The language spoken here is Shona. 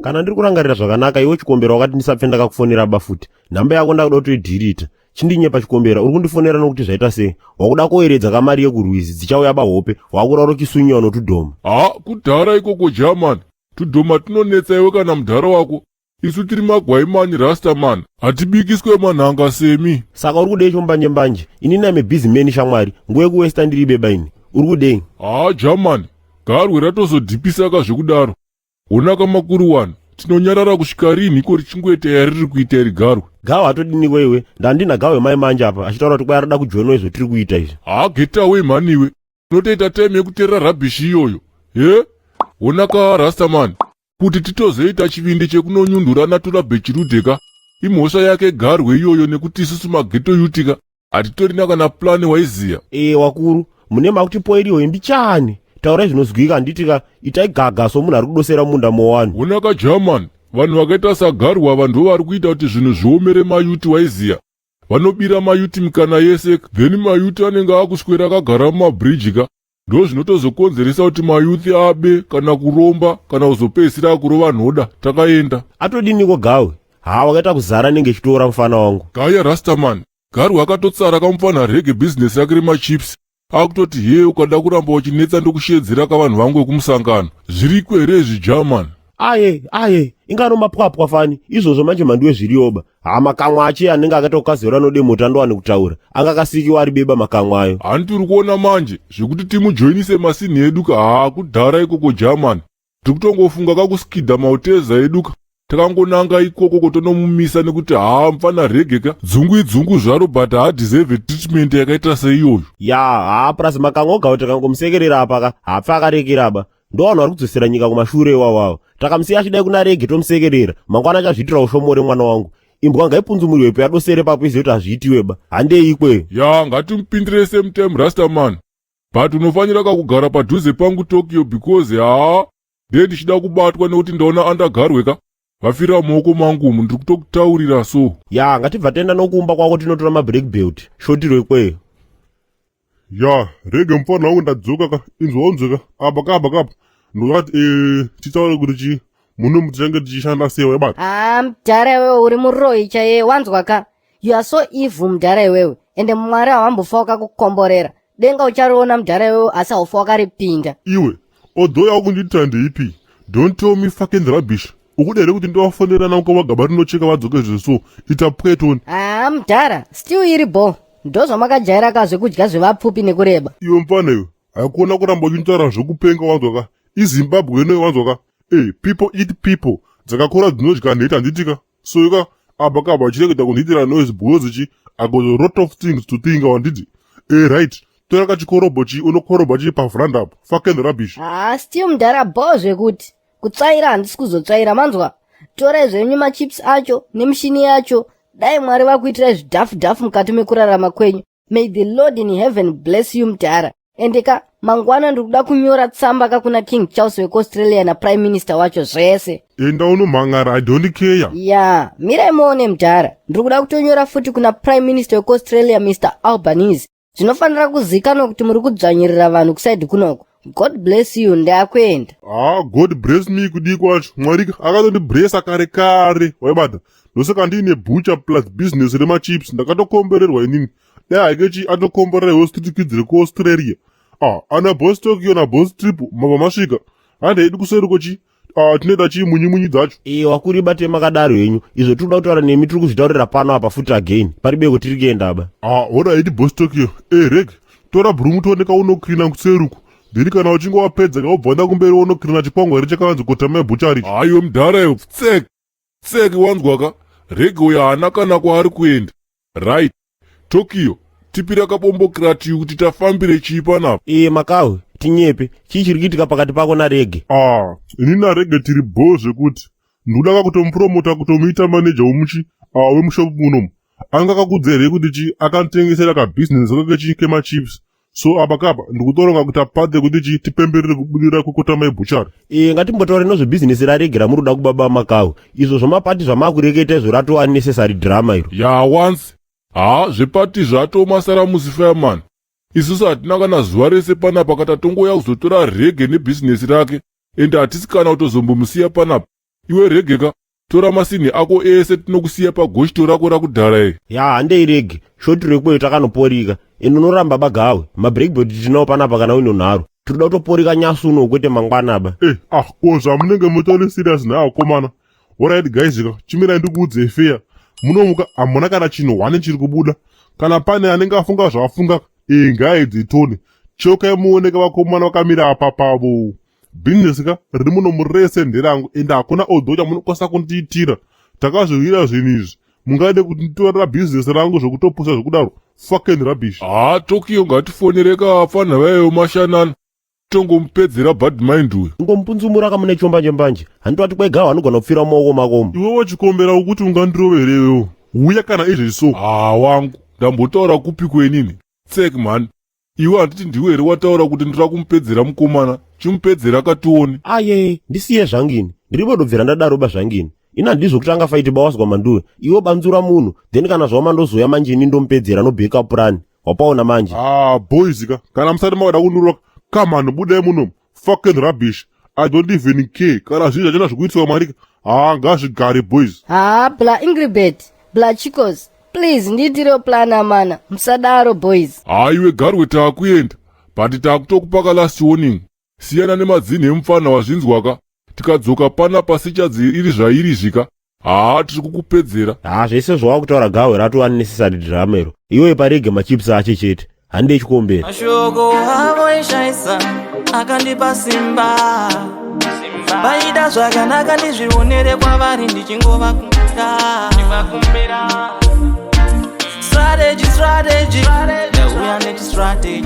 Kana ndiri kurangarira zvakanaka, iwe Chikombera wakati ndisapfe ndakakufonera ba futi. Nhamba yako ndakuda kutoidhirita. Chindinyepa Chikombera, uri kundifonera nokuti zvaita sei? Wakuda kuoeredza kamari yekurwizi dzichauya bahope, wakuda kutokisunyiwa notudhoma. Ha, kudhara ikoko German. Tudhoma tunonetsa iwe kana mudhara wako. Isu tiri magwai mani Rastaman. Hatibikiswe manhanga semi. Saka uri kudei chombanje mbanje? Inini I'm a busy man shamwari. Nguva yekuwesta ndiri beba ini. Uri kudei? Ha, German. Garwe ratozodhipisaka zvekudaro. Honaka makuru wani. Tinonyarara kusvika rinhiko richingoita yariri kuita iri garwe. Gawe hatodiniko iwe. Ndandina gawe mai manje apa achitaura kuti kwai arikuda kujoinwa izvo tiri kuita izvi. Ha, get away mhani iwe. Unotoita time yekuteerera rubbish iyoyo. He? Honaka Rastaman. Kuti titozoita chivindi chekunonyundurana tulabhechirudheka. Imhosva yake garwe iyoyo nekuti isusu mageto yutika. Hatitorina kana plani waiziya. Ee wakuru, mune makutipoiriwo imbichani. Taurai zvinozwika handiti ka itai gaga somunhu ari kudosera munda mowanhu. Honaka German, vanhu vakaita sagarwe ava ndo vari kuita kuti zvinhu zviomere mayuti waiziya. Vanobira mayuti mikana yese, then mayuti anenge akuswera akagara mumabridge ka. Ndo zvinotozokonzeresa kuti mayuti abe kana kuromba kana kuzopedzisira akurova nhoda. Takaenda. Atodiniko gawe? Ha wakaita kuzara nenge chitora mufana wangu. Gaya Rastaman, Garwe akatotsara kamufana rege business yake remachips. Akutoti hee ukada kuramba uchinetsa ndokushedzera kavanhu vangu vekumusangano. Zviriko here izvi German? Aye, aye, ingano mapwapwa fani. Izvozvo manje mandiwe zviriyoba. Ha makamwa ache anenge akaita kukazera anode mota ndowane kutaura. Anga akasikiwa ari beba makamwa ayo. Hanti uri kuona manje zvekuti timujoinise masini edu ka haa kudhara ikoko German. Tiri kutongofunga kakuskidha mauteza edu ka. Takangonanga ikoko kotonomumisa nekuti haa mfana rege ka. Dzungu idzungu zvaro but haadeserve treatment yakaita seiyoyo. Ya, haa plus makamwa oga kuti takangomusekerera apa ka hapfa akarekera ba. Ndo vanhu vari kudzosera nyika kumashure iwawawo. Takamusiya achidai kuna rege tomusekerera. Mangwana achazviitira ushomore mwana wangu. Imbwa ngaipunzumurwe ipo yadosere papo izive kuti hazviitiwe ba. Handei ikweyo. Ya, ngatimupindire same time Rastaman. But unofanira kakugara padhuze pangu Tokyo because haa ndee ndichida kubatwa nekuti ndaona andagarwe ka. Vafira mumaoko mangu umu ndiri kutokutaurira so. Ya, ngatibva taenda nokumba kwako tinotora mabreak belt. Shotiro ikweyo. Ya, rege mufana wangu ndadzoka ka. Inzwa unzwe ka. Apa ka apa ka apa. Ndokati eh titaure kuti chi muno mutichange tichishanda sei waibata. Haa mudhara iwewe uri muroyi chaiye wanzwa ka. You are so evil mudhara iwewe ende Mwari hawambofa wakakukomborera. Denga uchariona mudhara iwewe asi haufa wakaripinda. Iwe, odho yakundiitira ndeipi? Don't tell me fucking rubbish. Ukuda here kuti ndovafonera nako vagaba rinocheka vadzoke zveso? Ita pwetoni. Haa mudhara, still iri bho. Ndozvamakajaira ka zvekudya zvevapfupi nekureba. Iwe mfana iwe, haikuona kuramba uchitaura zvekupenga wanzwa ka? IZimbabwe ino wanzwa ka? Eh, people eat people. Dzakakora dzinodya nhete handiti ka? So ka apa ka apa chiregeda kundiitira noise because chi I got a lot of things to think wanditi. Eh, right. Tora kachikorobho chi unokorobha chi paveranda apo. Fucking rubbish. Haa still mudhara bho zvekuti. Kutsvaira handisi kuzotsvaira manzwa. Torai zvenyu machips acho nemishini yacho. Dai Mwari vakuitirai zvidhafu dhafu mukati mekurarama kwenyu. May the Lord in heaven bless you mudhara. Ende ka mangwana ndiri kuda kunyora tsamba ka kuna King Charles wekuAustralia na Prime Minister wacho zvese. Enda unomhangara, I don't care. Ya, mirai muone mudhara. Ndiri kuda kutonyora futi kuna Prime Minister wekuAustralia Mr Albanese. Zvinofanira kuzikanwa kuti muri kudzvanyirira vanhu kusaidi kunoko. God bless you, ndakuenda. Ah, God bless me kudii kwacho. Mwari akatondibhresa kare kare. Waibata. Ndosaka ndiine butcher plus business remachips. Ndakatokombererwa inini. Dai hake chi atokomberera iwe street kids rekuAustralia. Ah, ana boss Tokyo na boss Trip mabva masvika. Handeidi kuseri kochi. Ah, tinoita chii munyimunyi dzacho. Ee wakuru ibate makadaro henyu. Izvo tiri kuda kutaura nemi tiri kuzvitaurira pano apa futi again. Pari beko tiri kuenda ba. Ah, alright boss Tokyo. Eh, reg. Tora broom tione kaunocleana kuseri uku. Then kana uchinge wapedza kaubva waenda kumberi wonocleana chikwangwari chakavanzi kotama butchery. Haiwe mudhara iwe, tsek. Tsek wanzwa ka? Rege uyo haana kana kwaari kuenda. Right. Tokyo, tipira kabombo krati kuti tafambire chii panapa. Ee makawe, tinyepe. Chii chiri kuitika pakati pako naRege? Ah, ini naRege tiri bho zvekuti. Ndikuda kakutomupromota kutomuita manager wemuchi ah, wemushop munomu. Anga kakudza here kuti chi akanitengesera kabusiness kake chi kemachips. So apa kapa ndikutoronga kuti apate kuti chi tipemberere kubudirira kwekotama butchery. Ee ngatimbotaure nezvebhizinesi raRege ramuri kuda kubaba makawe. Izvo zvamapati zvamakureketa izvo ratova unnecessary drama iro. Ya once. Ha, zvepati zvatoo masaramusi fireman. Isusu hatina kana zuva rese panapa katatongoya kuzotora Rege nebhizinesi rake. Ende hatisi kana kutozombomusiya panapa. Iwe regeka, tora masinhi ako ese, tinokusiya pagoshito rako rakudhara iri. Ya, handei rege shoti rekweyo takanoporika. Ende unoramba bagawe mabreakboard tinawo panapa. Kana uino nharo, tinoda kutoporika nyasi uno, kwete mangwana ba. Ah, ko zvamunenge mutori serious naye akomana? Alright guys ka, chimirai ndikuudzei fair. Munomuka hamuna kana chinhu hwane chiri kubuda. Kana pane anenge afunga zvaafunga, ngaidzi tone chokai muoneka vakomana vakamira apa pavo. Bhizinesi ka riri muno murese nderangu, ende hakuna odho chamunokwanisa kundiitira. Takazviwira zvinhu izvi. Mungade kuti nditorera bhizinesi rangu zvokutopusa zvokudaro? Fucking rubbish. Haa, Tokyo, ngatifonereka apfanha vayeyo mashanana, tongomupedzera bad mind uyu. Ingomupunzumura kamune chombanje mbanje, handitwati kwegawo anogona kupfira mumaoko makomo. Iwe wachikombera ukuti ungandirove here iwewo? Uya kana izvezvi so. Haa wangu, ndambotaura kupi kwenini? Tsek mhani iwe, handiti ndiwe here wataura kuti ndoda kumupedzera mukomana? Chimupedzera katione. Aye, ndisiye zvangini, ndiri bodobvera ndadaroba zvangini. Ina handizvokutanga fight bawazwa manduwe. Iwe banzura munhu, then kana zvaoma ndozoya manje, ini ndomupedzera, no backup plan. Wapaona manje? Ah boys ka, kana musati makada kundiroka, come on, budai muno. Fucking rubbish. I don't even care kana zvinhu zvachona zvikuitiswa marika. Haa, ngazvigare boys. Haa, bla Ingribet, bla Chicos, please ndiitirewo plan amana, musadaro boys. Haa iwe Garwe, taakuenda, but taakutokupaka last warning. Siyana nemadzinhi emufana, wazvinzwaka? Tikadzoka panapa sichadzi iri zvairi zvika, haa, tiri kukupedzera. Haa, zvese zvawakutaura gawe ratova unnecessary drama iro. Iwe parege machips ache chete, handei chikombera. Mashoko avo aishaisa akandipa simba. Vaida zvakanaka ndizvionere kwavari ndichingovakumbira. Strategy, strategy, ndauya nechistrategy.